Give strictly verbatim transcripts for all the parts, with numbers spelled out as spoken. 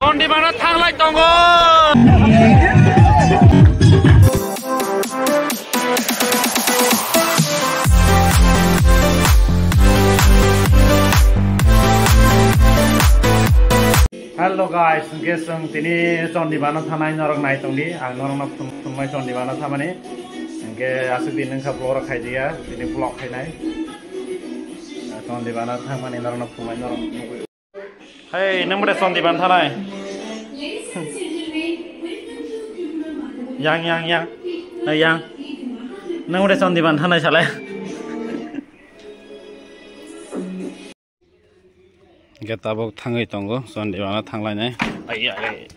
Chondibana thanglai tongo. Hello guys, hwnkhe chwng tini Chondibana thanai norok nai tongdi. Ang norokno phun-, phunuknai Chondibana thamani. Hwnkhe aswk din wngkha vlog rok khaidiya, tini vlog khainai. Chondibana thangmani norokno phunuknai norok nugwi. Hey, nwng bwdai Chondibana thanai? Yang, yang, yang. Hey, yang. Nwng bwdai Chondibana thanai salai? Hwnkhe tabuk thangwi tongo, Chondibana thanglainai. Ai, ai.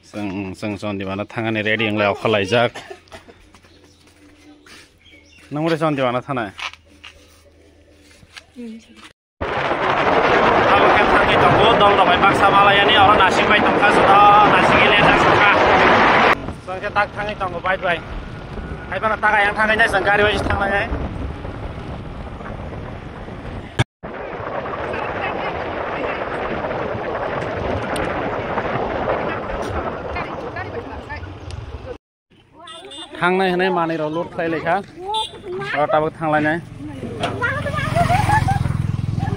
Chwng, chwng Chondibana thangani ready wnglai okhorlaijak. Nwng bwdai Chondibana thanai? Abo khe thangwi tongo, dol rok bai baksa malayani, oro nasing bai tongkha, joto nasing le jak sokha. Chwng khe tak thangwi tongo, bike bai. Hai phano tak ayang thangwi nai, chwng gari bai thangnai. Thangnai hwnwi manwi rok load khlai laikha. Oro tabuk thanglainai.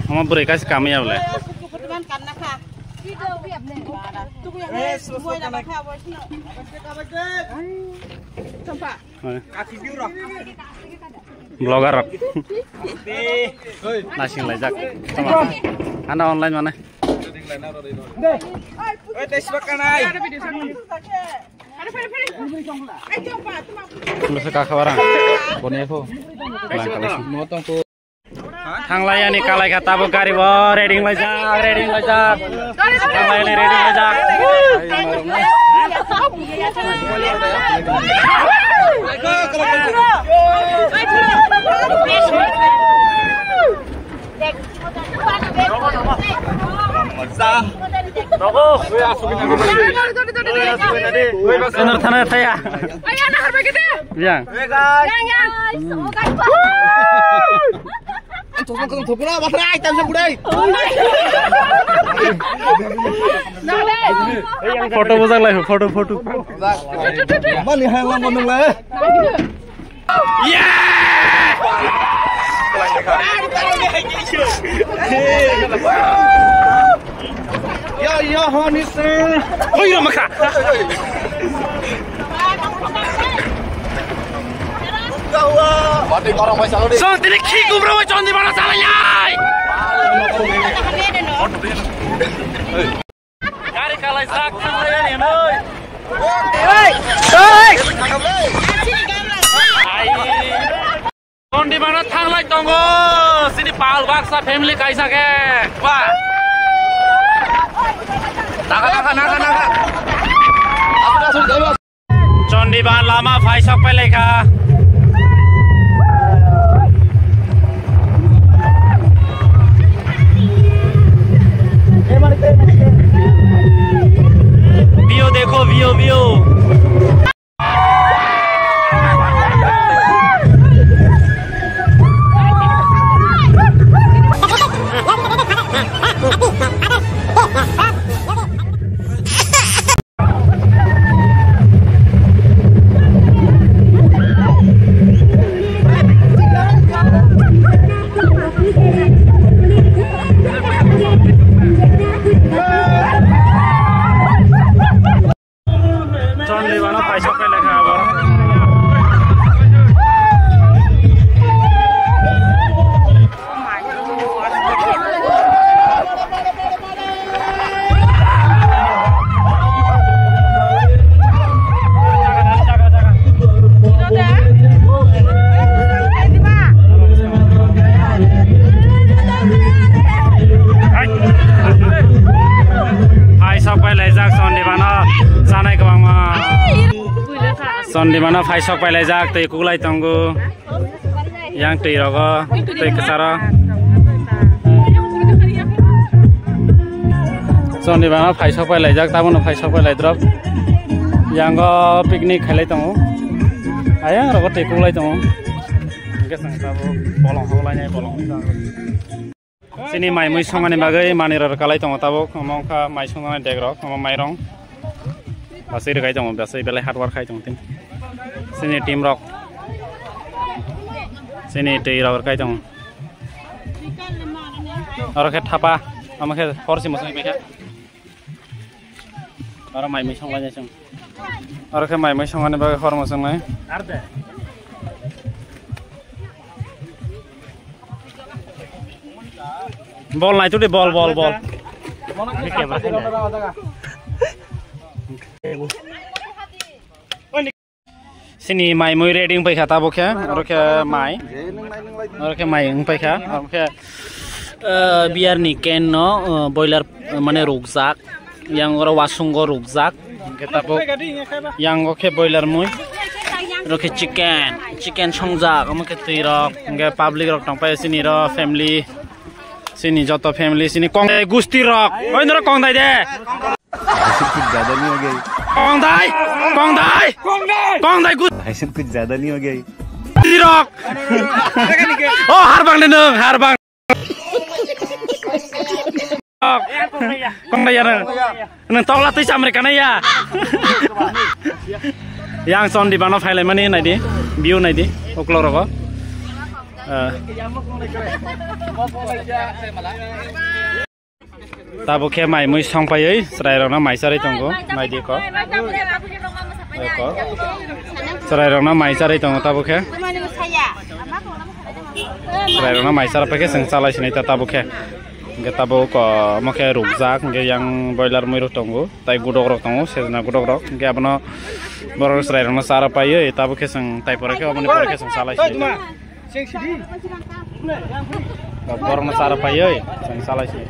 Omo bwrwi kaisa kamya bole. Vlogger rok. Nasing laijak. Tama. Ano online mana? Bwsa kakha barang. Boni ekho. Lang kalai. Thanglai ani kalai kha tabuk gari bo ready laijak, ready laijak. Thanglai ani ready laijak. Sonar thana thaya. Yang. Photo bujak lai, photo, photo. Mani hai lang nang le. Ya, ya, honey, sir. Hoi, Ramakha. Chon, tini khi kubro, Chondibana salai ai. Gari kalai sak thanglai ani noi. Chondibana thanglai tongo. Sini pal baksa family kaisa khe. Wah. Naga, naga, naga, naga. Chondibana lama phaisok pai laikha. View dekho, view, view. Chondibana phaisok pai laikha abo. Phaisok pai laijak Chondibana chanai kwbangma. Chondibana phaisok pai laijak tei kuklai tongo. Yang twi rogo, twi kwcharo. Chondibana phaisok pai laijak, tabono phaisok pai lai drop. Yango picnic khailai tongo. Ayang rogo twi kuklai tongo. Hingke chwng tabuk bolong hoklainai bolong. Chini mai mui songmani bagwi manwi rok kalai tongo tabuk. Omo wngkha mai songnani dek rok, omo mairong. Basai rwkai tongo, basai belai hard work khai tongo tin. Chini team rok. Chini twi rok rwkai tongo. Oro khe thapa, omo khe hor si mwsai paikha. Oro mai mui songlainai chwng. Oro khe mai mui songmani bagwi hor mwswngnai. Bol nai tudi, bol, bol, bol. Sini mai mui ready wng paikha tabuk khe, oro khe mai. Oro khe mai wng paikha, oro khe, eh, beer ni can no, eh, boiler, eh, mane rukjak. Yang oro wasung o rukjak. Hingke tabuk yang o khe boiler mui. Oro khe chicken, chicken songjak, omo khe twi rok. Hingke public rok tong pai sini ro family. Sini joto family sini kong, eh, gusti rok. Oi norok kong dai de. Kong dai, kong dai. Kong dai gus. Kuch zyada nahi ho gaya? Gusti rok. Oh, harbang de nung, harbang. Kong dai ya nung. Nung tokla twi chamri kana ya. Yang son di bano phailai mani nai di. View nai di. Uklok rogo. Eh. Tabuk khe mai mui songpaiwi chwrairokno mai charwi tongo, naidi kok. Kok. Chwrairokno mai charwi tongo tabuk khe. Chwrairokno mai charwi paikhe chwng chalai sinai ta tabuk khe. Hingke tabuk, o, omo khe rukjak, hingke yang boiler mui rok tongo, tai gudok rok tongo, sejna gudok rok. Hingke abono borok chwrairokno charwi paiwi tabuk khe chwng tai pore khe oboni pore khe chwng chalai sinai ta. Borokno chara paiwi chwng chalai se.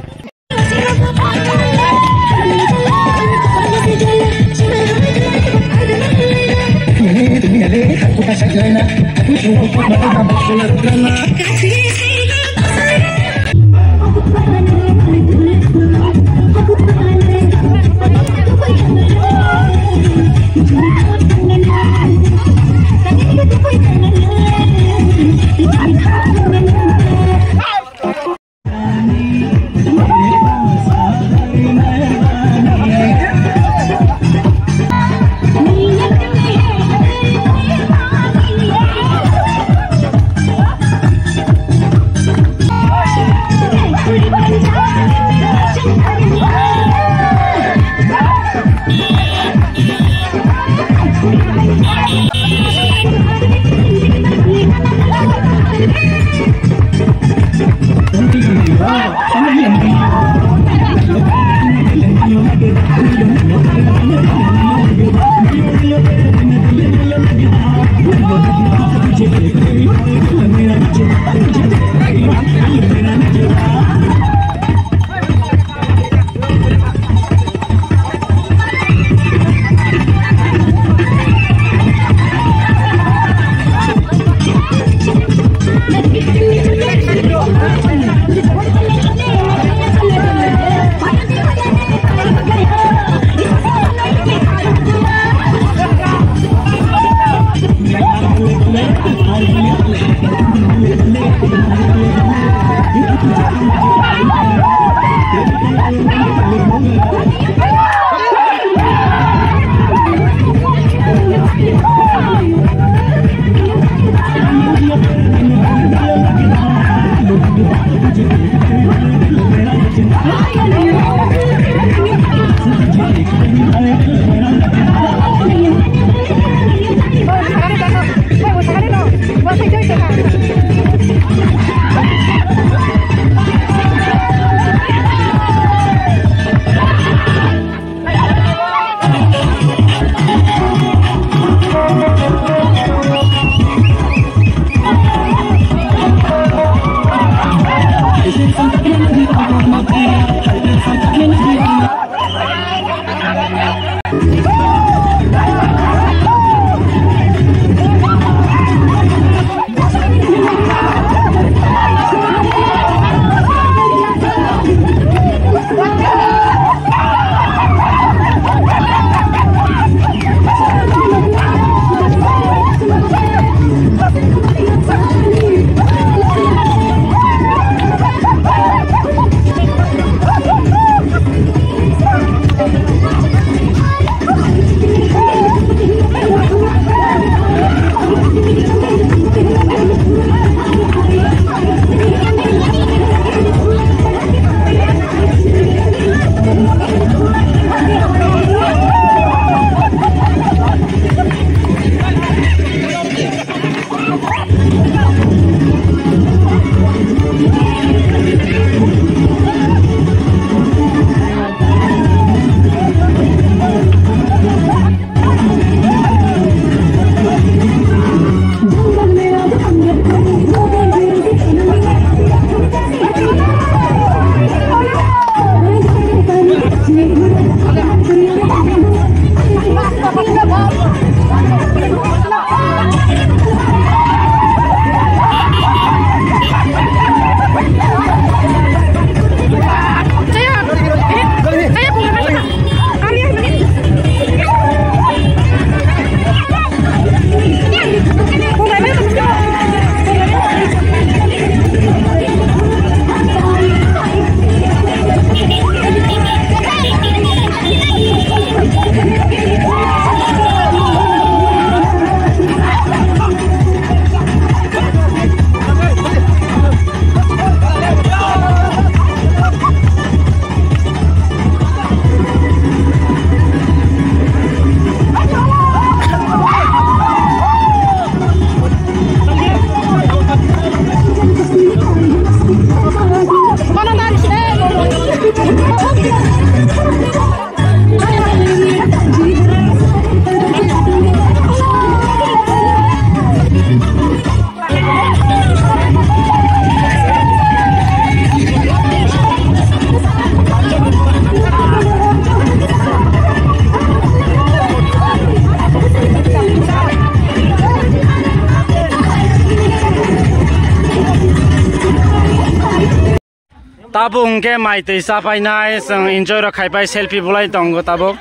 Tabuk hwnkhe mai twi cha painai, chwng enjoy rok khai pai, selfie bulai tongo tabuk.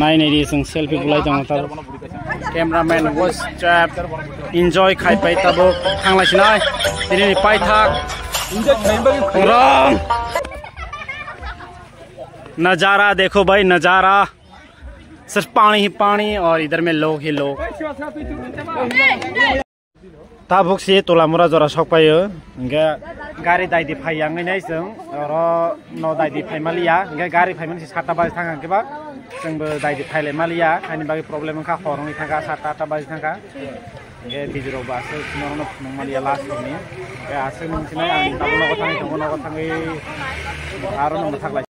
Nai nai di, chwng selfie bulai tongo tabuk. Cameraman was trap, enjoy khai pai tabuk. Thanglai sinai, tini ni paithak. Rong. Nazara dekho bhai, nazara. Sirf pani hi pani aur idhar mein log hi log. Tabuk si Tolamura jora sok paio, hingke gari daidi phai yang nai chwng, oro no daidi phai maliya, hingke gari phai mani si satta baji thang khe ba, chwng bo daidi phai lai maliya, haini bagwi problem wngkha, hor wngwi thangkha, satta atta baji thangkha, hingke bijiro bo aswk norokno phunuk maliya last ni, hingke aswk nung sinai ang tabuk nogo thangwi tongo, nogo thangwi aro no mwthak lai.